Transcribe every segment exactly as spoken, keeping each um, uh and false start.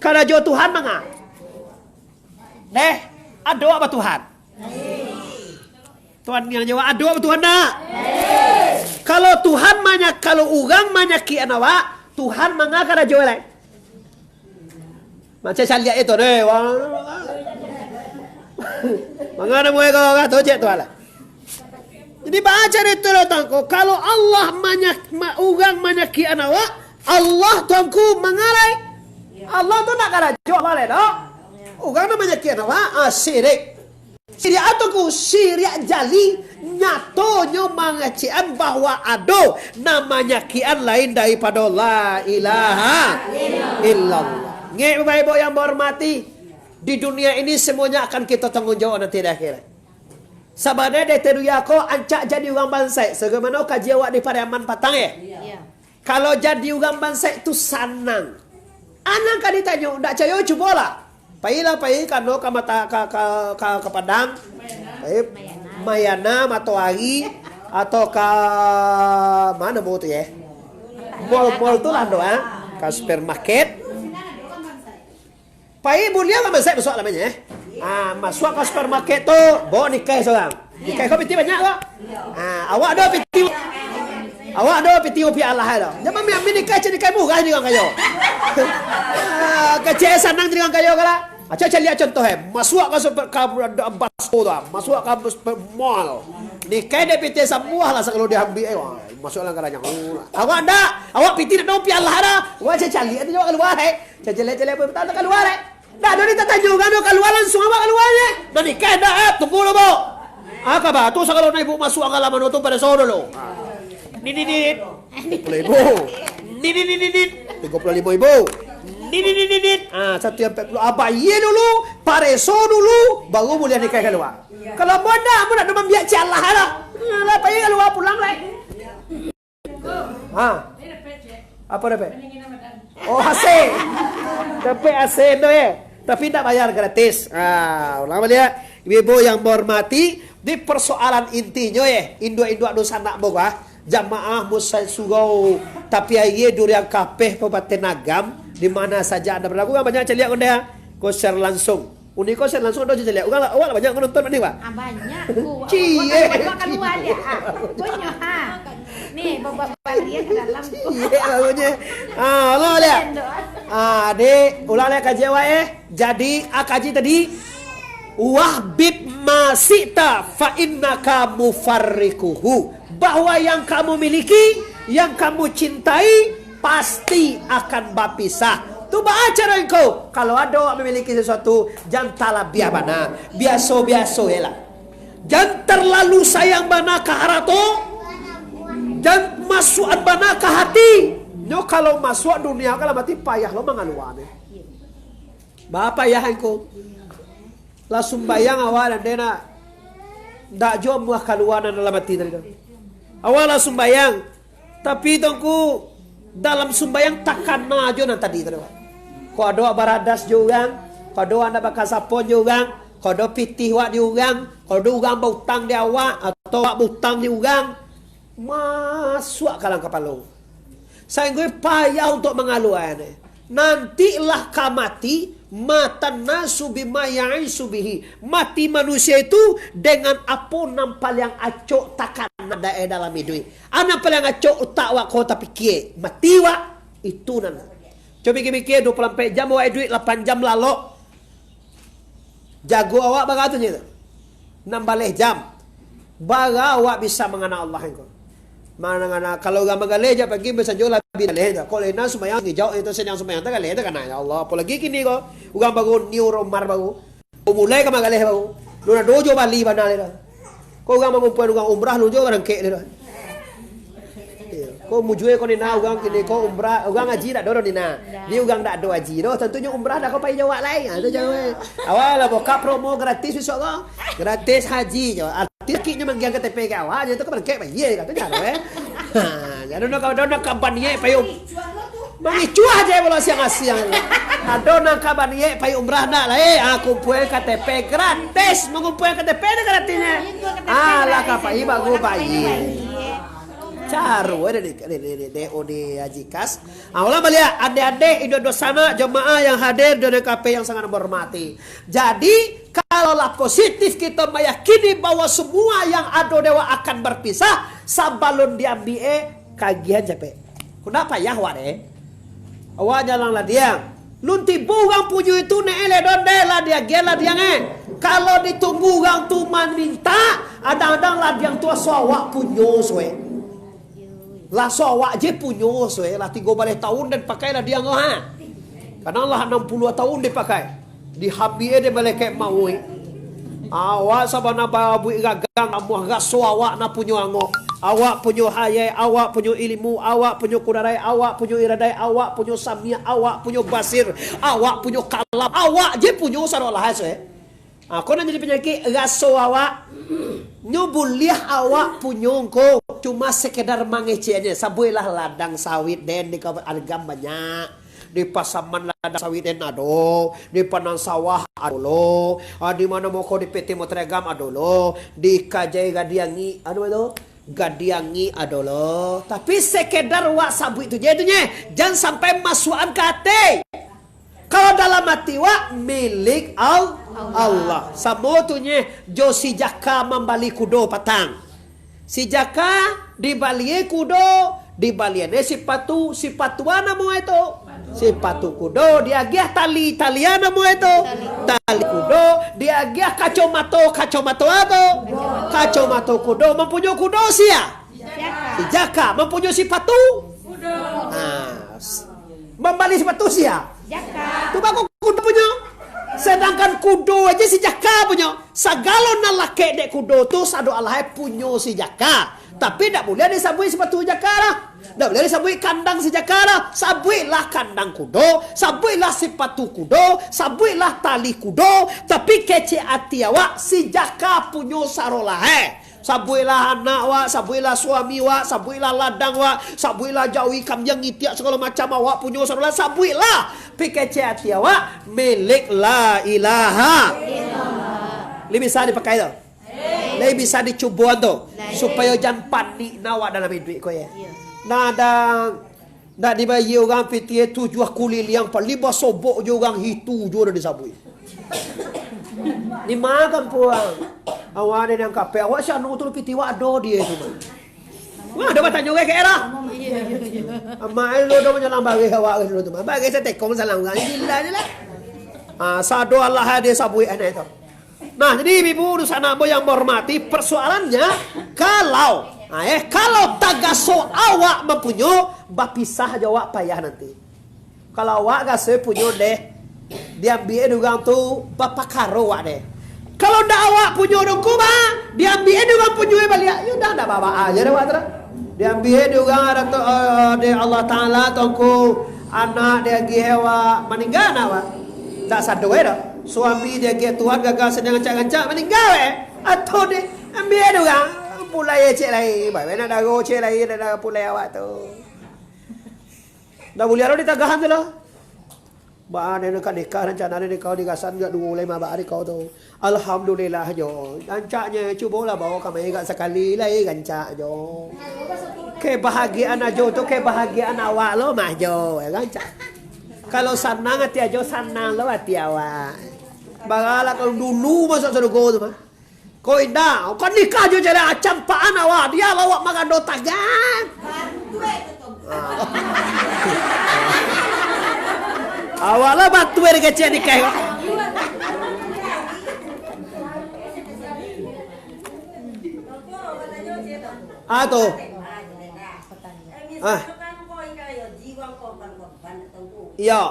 Karajo Tuhan manga. Deh, ado apa Tuhan? Tuhan yang jawab, ado apa Tuhan nak? Kalau Tuhan manya-, kalau urang manyakikan awak, Tuhan manga karajo lai. Macam caliak itu deh. Wah. Manga namo kau kata cek tu lah. Jadi, baca itu lah, Tuangku. Kalau Allah manyak-, ma-, urang manyakikan awak, Allah, Tuangku, mangalai. Allah tu nak karajo, Allah lai, dok. Urang nak manyakikan awak, ah, sirik. Sirik apa, Tuangku? Sirik jali, nyatonyo mangecekan bahwa ado nan manyakikan lain daripado la ilaha illallah. Ngek, Bapak Ibu yang bahormati, di dunia ini semuanya akan kita tanggung jawab nanti di akhirat. Sabananyo di dunia ko ancak jadi urang bansaik, sabagai mano kaji awak di Pariaman patang, eh? Iya. Kalau jadi urang bansaik tu sanang. Anang ka ditanyo, ndak cayo, cubolah. Pailah, pai kano ka mata, ka, ka, ka, ka Padang. Pai Mayana, Matoari, atau ka mano mau tu, eh? Mall-mall tu lah, ando, ah. Ka supermarket. Pai buliah lah, masuak, masuak lah banyak, eh. Ah, masuak ka supermarket tu, bawa nikaih surang. Nikaih ko piti banyak ko. Ah, awak ado piti. Awak ado piti rupiah alah tu. Jangan ambil, ambil nikaih, cari nikaih murah di urang kayo. Ah, kecek sanang di urang kayo kala. Acok caliak contoh, eh. Masuak ka super, ka Basco tu, ah. Masuak ka super mall. Nikaih dek piti sabuah lah, sakalo diambil, eh. Wah, masuak lah ka ranjang. Awak ndak, awak piti ndak ado rupiah alah dah. Awak cari caliak tu, awak kalua, eh. Cari caliak-caliak apa, tak kalua, eh. Dah, dah, ni tatanyo urang tu kalua, langsuang awak kalua, eh. Dah nikaih dah, eh, tunggu dulu, Bu. Ah, kaba tu sagalo na ibu masuak ka dalam anu tu, pareso dulu. Ni, ni, ni. Tigo puluah ribu. Ni, ni, ni, ni, ni. Tigo puluah limo ribu. Ni, ni, ni, ni, ni. Ah, satu yang empat puluh. Abah, iye dulu, pareso dulu, baru buliah nikaih kalua. Kalau amuah ndak, amuah ndak mambiak cialah lah. Alah, pai kalua pulang lah. Ha? Apa dapek? Oh, A C. Dapek A C tu, eh. Tapi ndak bayar, gratis. Ha, ulang baliak. Ibu-ibu yang bahormati, di persoalan intinyo, eh, induak-induak dunsanak bagua, jamaah musai surau, tapi aie durian kapeh Kabupaten Agam, di mana saja Anda berada. Urang banyak caliak ko ndak, ah? Ko share langsung. Uni ko sen langsung ado caliak. Urang lah, awak lah banyak nonton ni, Pak. Ah, banyak. Ku, Cie. Awak, awak, awak kalua liak, ha. Punyo, ha. Ni, bawa baliak ka dalam. Cie, barunya. Ah, ulang liak. Endo. Ah, dek, ulang liak kaji awak, eh. Jadi, ah, kaji tadi, "Wahbib ma syi'ta fa innaka mufarriquhu." Bahwa yang kamu miliki, yang kamu cintai, pasti akan bapisah. Tu baa caro engkau? Kalau ado awak mamiliki sasuatu, jan talabiah bana, biaso-biaso je lah. Jan talalu sayang bana ka harato, jan masuakan bana ka hati. Nyo kalau masuak dunia ka dalam hati, payah lo mangalua nyo. Baa payah engkau? Lah sumbayang awak, ndak ado nak, ndak juo amuah kalua nan dalam ati tadi tu. Awak lah sumbayang, tapi tu ngku dalam sumbayang takana juo nan tadi tadi tu. Ko ado awak baradas jo urang, ko ado awak ndak bakasapon jo urang, ko ado pitih awak di urang, ko ado urang bautang di awak, atau awak bautang di urang, masuak ka dalam kapalo. Sainggo payah untuak mangaluanyo. Nanti lah ka mati, matan nasu bima ya'isyu bihi. Mati manusia itu dengan apo nan paliang acok takana dalam iduik. A nan paliang acok utak awak ko tapikia, mati awak, itu nan. Cubo pikia-pikia, dua puluh ampek jam awak iduik, lapan jam lalok. Jago awak bara tu nyo tu? Anam baleh jam. Bara awak bisa mangana Allah engko? Mangana, kalau urang magaleh jak pagi, basanjo lah bi galeh tu. Kok lena sumbayang, ngijau itu, sadang sumbayang, tagaleh takana, ya Allah. Apolagi kini ko, urang baru, new rumah baru. Mulai ka magaleh baru. Lu nak dojo Bali bana le tu. Ko urang mangumpuan urang umrah, lu jo barangkek le tu. Iyo. Ko mujue ko ni nah, urang kini ko umrah, urang haji dak ado doh ni nah. Di urang dak ado haji doh, tantunyo umrah dak ko pai jo awak lai. Ha, tu jawab. Awak lah buka promo gratis bisuak ko. Gratis haji jo. Artis kiknyo manggiang K T P ka awak, jo tu ka barangkek bayie, kato jaro, eh. Ha, jadi nak ka, nak ka baniek pai um-, Mangicuah je bola siang-siang. Ado nan ka baniek pai umrah ndak lai? Ah, kumpuan K T P gratis. Mangumpuan K T P ni gratisnyo. Ah, lah ka pai baru bayie. Karu, eh, dek, dek, dek, dek, dek, oh, dek Haji Kas. Ah, ulang baliak, adek-adek, inyo dunsanak, jamaah yang hadir, dunsanak kafe yang sangat hormati. Jadi, kalau lah positif kita meyakini bahwa semua yang ado dewa akan berpisah, sabalun diambiak, eh, kagihan capek. Kok ndak payah wak deh? Awak jalan ladiang. Lun tibo urang punyo itu, nek eleh don deh, lah diagiah ladiang, eh. Kalau ditunggu urang tu mamintak, kadang-kadang ladiang tu aso awak punyo suwe. Lah aso awak je punyo suwe, lah tigo baleh taun den pakai ladiang tu, ha. Kadang lah anam puluah taun dipakai. Diambiak dek malaikat mauik. Awak sabana babuik gagang amuah raso awak nan punyo angok. Awak punyo hayai, awak punyo ilimu, awak punyo kudarai, awak punyo iradai, awak punyo samiak, awak punyo basir, awak punyo kalam, awak je punyo sadolah, eh. Ah, ko nan jadi panyakik raso awak. Nyo buliah awak punyo ko, cuma sekedar mangecek aja. Sabuiklah ladang sawit den di Kabupaten Agam banyak. Di Pasaman ladang sawit den ado, di Padang Sawah ado lo, ah, di mano moko di P T Motor Agam ado lo, di Kajai Gadiangi, ado lo, Gadiangi ado lo. Tapi sekedar wak sabuik tu je tu nye, jan sampai masuakan ka ati. Kalau dalam ati wak, milik Al-, Allah. Samo tu nye, jo si Jaka mambali kudo patang. Si Jaka dibali kudo, dibali ne sipatu, sipatu a namo e tu? Sipatu kudo, diagiah tali, tali a namo e tu? Tali kudo, diagiah kacomato, kacomato a tu? Kacomato kudo, mampunyo kudo sia? Si Jaka, mampunyo sipatu? Nah, s-, mambali sipatu sia? Jaka. Tu bako kudo punyo. Sedangkan kudo aja si Jaka punyo. Sagalo nan lakek dek kudo tu sado alahe punyo si Jaka. Tapi ndak buliah disabuik sipatu Jaka lah. Ndak buliah disabuik kandang si Jaka lah. Sabuiklah kandang kudo, sabuiklah sipatu kudo, sabuiklah tali kudo. Tapi kecek ati awak, si Jaka punyo sado alahe. Sabuiklah anak wak, sabuiklah suami wak, sabuiklah ladang wak, sabuiklah jawi kambiang ngitiak sagalo macam awak punyo sadolah, sabuiklah. Pikecek ati awak, milik la ilaha. Lai bisa dipakai tu. Lai bisa dicuboan tu. Supayo jan panik na awak dalam iduik ko, ya. Nah, dan Ndak dibayia urang pitih tujuah kuliliang, pali basobok jo urang hitu jo dah disabuik. Di ma kampuang? Awak ado nan kapek, awak si anu tu pitih wak ado di tu mah. Wah, ado batanyo ke lah. Amak lu dah manyalang bareh awak dulu tu mah. Bareh satekong salang urang. Gila je lah. Ah, sado Allah dia sabuik anak itu. Nah, jadi ibu-ibu dunsanak ambo yang menghormati, persoalannya, kalau, nah, eh, kalau tagaso awak mampunyo, bapisah jo awak payah nanti. Kalau awak gaso punyo deh, diambiak dek urang tu bapakaro awak deh. Kalau ndak awak punyo dongku bah, diambiak dek urang punyo baliak, yo dah, ndak baa-baa je deh awak tu dah. Diambiak dek urang ada tu, eh, dek Allah Taala tongku anak diagiah awak, maningga anak awak. Tak sado eh dah. Suami diagiah Tuhan gaga sadang rancak-rancak, maningga eh. Atau di ambiak dek urang, pulai cek lai, bae nak daro cek lai, dah pulai awak tu. Dah buliah lo ditagahan tu lah. Baa ado nan ka nikah, rancana ado nikah, digasan jak duo lai mah baa nikah tu. Alhamdulillah jo. Rancaknyo, cubolah bawa kamari gak sakali lai rancak jo. Kebahagiaan ajo tu kebahagiaan awak lo mah jo, rancak. Kalau sanang ati ajo, sanang lo ati awak. Baralah kalau dulu masuk sarugo tu mah. Ko indak, ko nikah jo jaleh acampaan awak, dia lawak magando tagang. Ah. Awak lah batua dikecek nikah ko. Ah, tu. Ah. Iyo.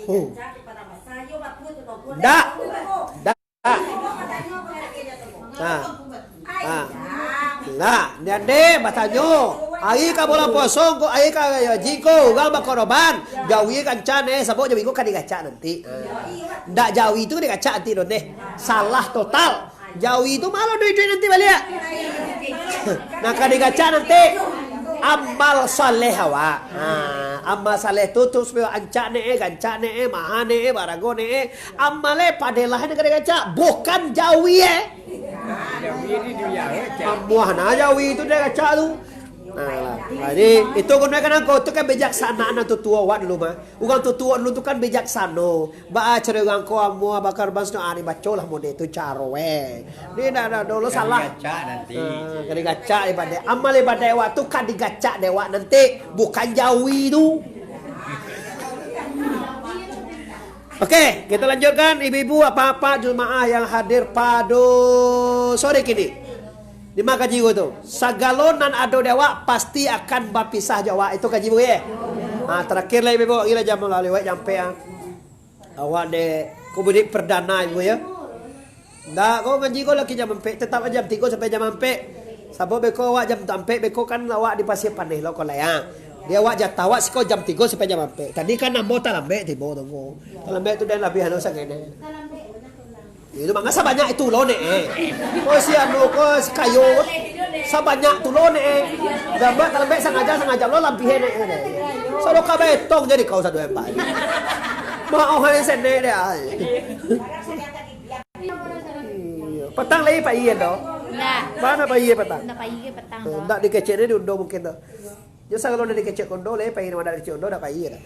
Huh. Ndak. Ndak. Ah. Ah. Ndak, ndak, ndak batanyo. Ari ka bulan puaso ko, ari ka raya haji ko, urang bakoroban. Jawi rancak eh, sabab jawi ko ka digacak nanti. Ah. Ndak jawi tu ka digacak nanti, don deh. Salah total. Jawi tu ma lo duit-duit nanti baliak. Nah, ka digacak nanti amal saleh awak. Ha, amal saleh tu, tu supayo ancak ne eh, gancak ne eh, maha ne eh, barago ne eh. Amal eh, padelah ne ka digacak, bukan jawi eh. Amuah nah jawi tu dek gacak tu. Nah, lah. Jadi, itu gunokan angko tu kan bijaksanaan nan tuo-tuo awak dulu mah. Urang tuo-tuo dulu tu kan bijaksano. Baa caro urang ko amuah bakar bas tu, ah, ni bacolah model tu caro, eh. Ni dah, dah, dulu salah. Gacak nanti. Ah, ka digacak ibadah. Amal ibadah awak tu ka digacak dek awak nanti, bukan jawi tu. Oke, kita lanjutkan. Ibu-ibu, bapak-bapak jemaah yang hadir pado sore kini. Di ma kaji ko tu? Sagalo nan ado di awak pasti akan bapisah jo awak. Itu kaji ko, ye? Ha, terakhir lah, ibu-ibu. Gila jam lah lewat, jam ampek, ah. Awak dek, ko bulik perdana, ibu, ya? Ndak, ko ngaji ko lagi jam ampek, tetap jam tigo sampai jam ampek. Sabab beko awak jam ampek, beko kan awak di Pasir Paneh lo, ko lah, ya. Di awak jatah awak siko jam tigo sampai jam ampek. Tadi kan ambo talambek tibo tu, ko. Talambek tu dan labiah anu sangene. Itu mangga sabanyak itu lo, Nek, eh. Ko si anu, ko si kayo. Sabanyak tu lo, Nek, eh. Gambar talambek sangaja, sangaja lo labiah, Nek, eh. Sado ka betong jadi kau sado hebat. Maoh ai senek deh, ai. Iyo. Patang lai pai ando? Ndak. Mano pai patang? Ndak pai patang. Eh, ndak dikecek ni diundo mungkin tu. Yo, sagalo nan dikecek ko ando, lai pai, nan ndak dikecek ko ando, ndak pai dah.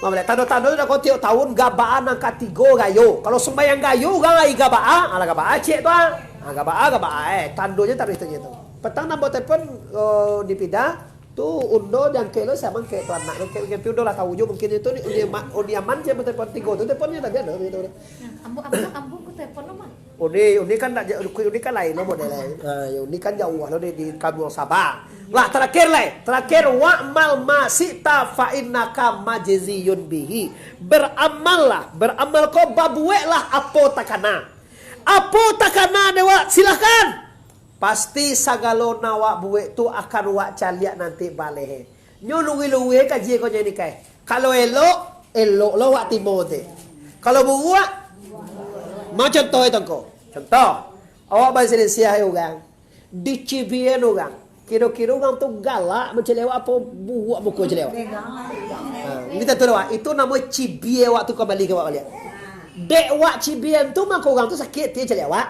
Mamalek, tando-tando tu dah ko tiok taun, gabaa nan katigo gayo. Kalau sumbayang gayo, urang lai gabaa, alah gabaa cek tu, ah. Ah, gabaa, gabaa, eh. Tandonyo taruih tu je tu. Patang nan ambo telepon, oh, di pida, tu undo jangkek lo, sia mangkek tu anak, mangkek, mangkek, tapi undo lah tahu jo, mungkin itu ni, uni aman, uni aman sia telepon tigo tu, teleponnyo tadi ado, gitu. Nah, ambo, ambo, ambo ku telepon lo, mah. Uni, uni kan ndak ja-, uni kan lain lo model lain. Ha, yo, uni kan jauah lo di, di kampung Sabah. Lah, terakhir lai. Terakhir, "Wa'mal ma syi'ta fa innaka majziyun bihi." Beramallah, beramal ko babueklah apo takana. Apo takana dek wak, silahkan. Pasti sagalo nan wak buek tu akan wak caliak nanti baleh. Nyo luruih-luruih kaji ko nyo ni kai. Kalau elok, elok lo wak timo te. Kalau buruak, ma contoh itu ko. Contoh, awak basilisiah urang, dicibian urang. Kiro-kiro urang tu galak mancaliak awak apo buruak muko caliak awak? Ha, ini tantu awak. Itu namo cibia awak tu kambali ka awak baliak. Dek wak cibian tu mangko urang tu sakik ati caliak awak.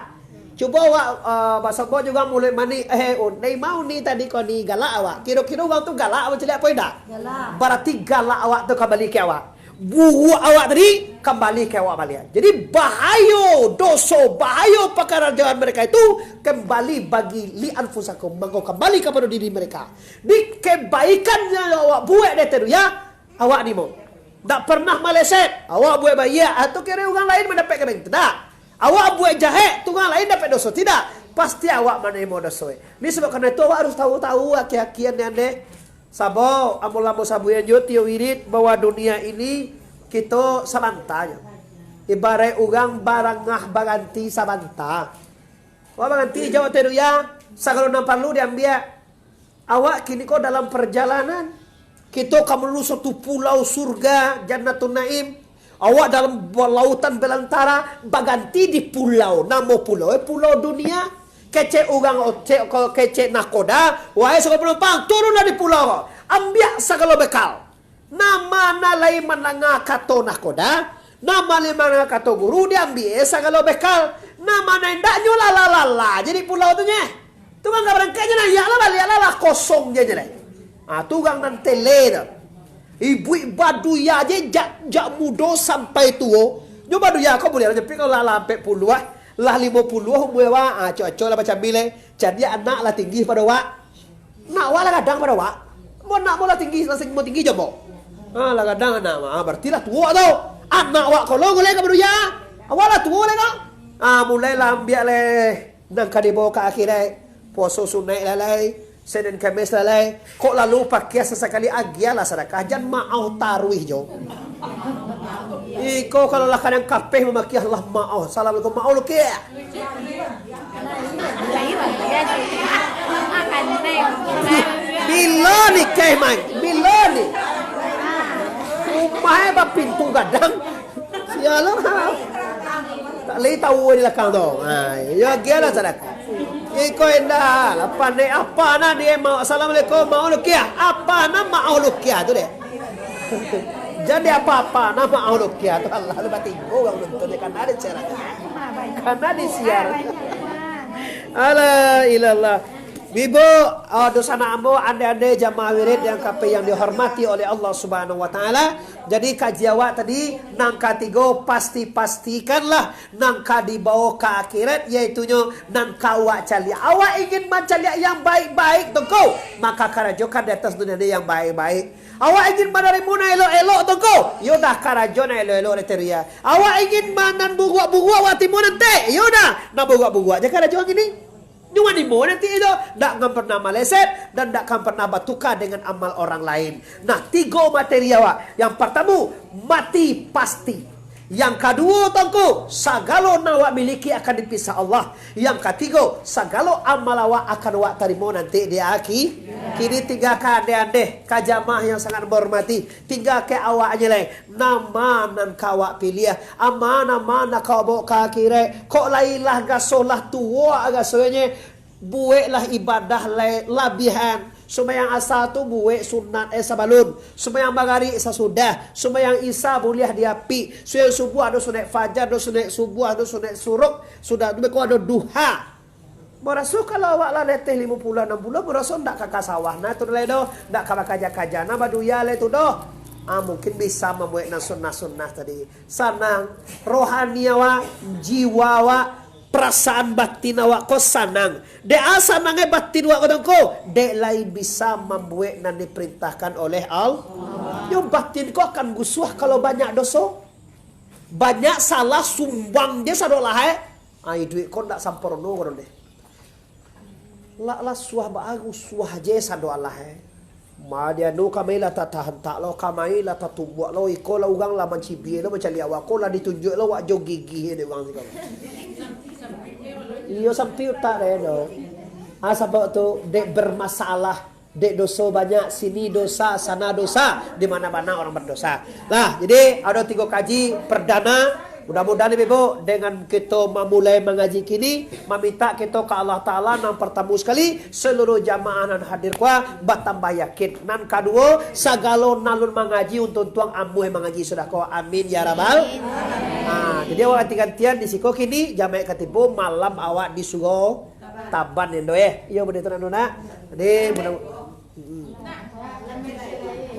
Cubo awak, eh, basobok juo muluik manih, eh, un, dari ma uni tadi ko ni galak awak. Kiro-kiro urang tu galak awak caliak apo indak? Galak. Barati galak awak tu kambali ka awak. Buruak awak tadi kambali ka awak baliak. Jadi bahayo doso, bahayo pakarajoan mereka itu kembali bagi li anfusakum, mangko kambali kapado diri mereka. Di kebaikan nan awak buek di ateh dunia, awak nimo. Ndak pernah maleset. Awak buek baiak, ah, tu kiro urang lain mandapek kabaikan. Tidak. Awak buek jahek, tu urang lain dapek doso. Tidak. Pasti awak manarimo doso. Ni sabab karano itu awak harus tahu-tahu aki-aki nian deh. Sabab, ambo lamo sabuikan juo tiok wirid bahwa dunia ini kito sabanta nyo. Ibaraik urang barangah baranti sabanta. Awak baranti jauah ateh dunia, sagalo nan parlu diambiak. Awak kini ko dalam parjalanan. Kito ka manuju suatu pulau surga, Jannatun Naim. Awak dalam lautan balantara, baganti di pulau. Namo pulau, eh, Pulau Dunia. Kecek urang, kecek, kecek nahkoda, "Wahai sagalo panumpang, turunlah di pulau ko. Ambiak sagalo bekal." Nan ma nan lai mandanga kato nahkoda, nan ma lai mandanga kato guru, diambiak sagalo bekal. Nan ma nan indak, nyo lah, lah, lah, lah, jadi pulau tu nyeh. Tu kan ka barangkek je, naiak lah, baliak lah, lah kosong je, je lai. Ah, tu urang nan tele tu. Ibuik baduya je jak, jak mudo sampai tuo. Nyo baduya ko buliah lah, tapi kalau lah, lah ampek puluah, lah limo puluah umua awak, ah, acok-acok lah bacambi lai. Jadi anak lah tinggi pado awak. Nak awak lah gadang pado awak. Mun nak awak lah tinggi, lah sing-, mun tinggi jo ambo. Ha, lah gadang anak awak. Ha, barati lah tuo tu. Anak awak ko lo gulai ka baduya. Awak lah tuo lai ko. Ha, mulailah ambiak lai. Nan ka dibawo ka akhiraik. Puaso sunaik lah lai. Senin Kamis lah lai. Kok lalu pakiah sasakali, agiahlah sadakah. Jan maoh taruih jo. Iko kalau lah kadang kapeh mamakiah lah maoh. Assalamualaikum, maoh lukiah. Bilo nikah, Mang? Bilo ni? Rumah e bapintu gadang. Sialah. Tak lagi tahu di belakang tu. Ha, yo, agiahlah sadakah. Iko indak lah, pandai apa nak dia mau. Assalamualaikum, mau lukiah. Apa nak mau lukiah tu deh. Jadi apa-apa nak mau lukiah tu, Allah lu batinggo urang nonton dia, karena ada siaran. Karena disiar. Ala ilallah. Bibo, ah, dunsanak ambo, ande-ande jamaah wirid yang kape yang dihormati oleh Allah Subhanahu wa Ta'ala. Jadi, kaji awak tadi, nan katigo, pasti-pastikanlah nan ka dibawo ka akhirat, yaitunyo nan ka awak caliak. Awak ingin mancaliak yang baik-baik, Tongko, maka karajokan di atas dunia ni yang baik-baik. Awak ingin manarimo nan elok-elok, Tongko, yo dah, karajo nan elok-elok, Leteria. Awak ingin ma-, nan buruak-buruak, awak timo nanti, yo dah, nan buruak-buruak je karajo kini. Nyo manimo nanti itu, ndak akan pernah maleset, dan ndak akan pernah batuka dengan amal orang lain. Nah, tigo materi awak. Yang partamo, mati pasti. Yang kaduo, Tongko, sagalo nan awak miliki akan dipisah Allah. Yang katigo, sagalo amal awak akan awak tarimo nanti di akhi-, kini tinggakan ande-ande, ka jamaah yang sangat menghormati. Tinggakan awaknyo lai. Nan ma nan ka awak piliah? Amal nan ma nan ka awak baok ka akhirat? Kok lai lah gaso, lah tuo rasonyo, bueklah ibadah lai labiahan. Sumbayang asa tu buek sunat, eh, sabalun. Sumbayang magarik sasudah. Sumbayang isya buliah diapik. Sumbayang subuah ado sunat fajar, ado sunat subuah, ado sunat suruk. Sudah tu beko ado duha. Maraso kalau awak lah di ateh limo puluah, anam puluah, maraso ndak ka ka sawah, nah, tu lai doh, ndak ka bakaja-kaja, nah, baduya lai tu doh. Ah, mungkin bisa mambuek nan sunnah-sunnah tadi. Sanang, rohani awak, jiwa awak, perasaan batin awak ko sanang. Dek a sanang e batin awak ko, Tongko, dek lai bisa mambuek nan diperintahkan oleh Allah. Yo, batin ko akan gusuah kalau banyak doso. Banyak salah sumbang je sadolah e. Ah, iduik ko ndak samporno ko deh. Lah, lah suah baa, suah je sadolah e. Ma dianu kami lah tatahantak lo, kami lah tatumbuak lo, iko lah urang lah mancibia lo, mancaliak awak ko lah ditunjuak lo, awak jo gigi dek urang siko. Iyo, sampai utak deh do. Ah, sabab tu, dek bermasalah. Dek doso banyak, sini dosa, sana dosa, di mana-mana orang berdosa. Lah, jadi ado tigo kaji perdana. Mudah-mudahan, Ibu, dengan kito mamulai mangaji kini, mamintak kito ka Allah Taala, nan partamo sakali, seluruh jamaah nan hadir ko batambah yakin. Nan kaduo, sagalo nan alun mangaji, untuang-untuang amuah mangaji sudah ko. Amin ya rabbal. Ha, jadi awak ganti-gantian di siko kini, jamaah katibo, malam awak di surau Taban, Indo, eh. Iyo, bana tu, nak, nak. Jadi, mudah, mm-mm.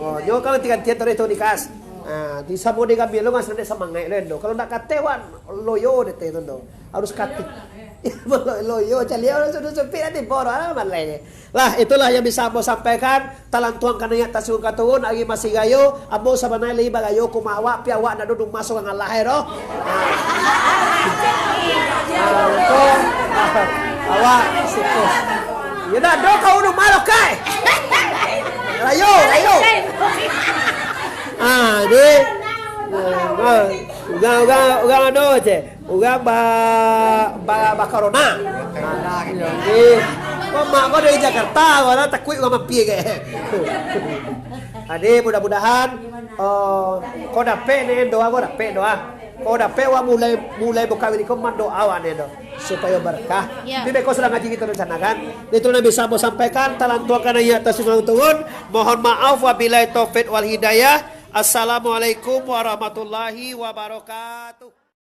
Oh, nyo kan ganti-gantian tadi tu, Nikas. Ah, di samo di Gambia lo, ngan sanang samangaik lo, Indo. Kalau ndak kateh, wan, loyo deh teh tu, Indo. Harus kateh. Loyo, caliak lo sudah sempit nanti boro, ah, malai. Lah, itulah yang bisa ambo sampaikan. Talantuang ka naiak, tasungguang ka turun, ari masih rayo, ambo sabananyo lai barayo ka rumah awak, tapi awak ndak ado di rumah surang alah e doh. Ah, ko, awak sikus. Yo ndak ado ka rumah lo, kai. Rayo, rayo. Ah, di. Ah, urang, urang, urang ado, ceh. Urang ba-, ba-, bakorona. Iyo, eh, kok mak ko dari Jakarta, urang takuik urang mampia ke. Jadi, mudah-mudahan, eh, ko dapek ni doa, ko dapek doa. Ko dapek wak mulai, mulai bukawin ko mandoa wak ni doh, supayo berkah. Ya. Tapi beko sudah ngaji kito rencanakan. Itu nan bisa ambo sampaikan, talantuang ka naiak, tasungguang turun. Mohon maaf, wabillahi taufik wal hidayah. Assalamualaikum warahmatullahi wabarakatuh.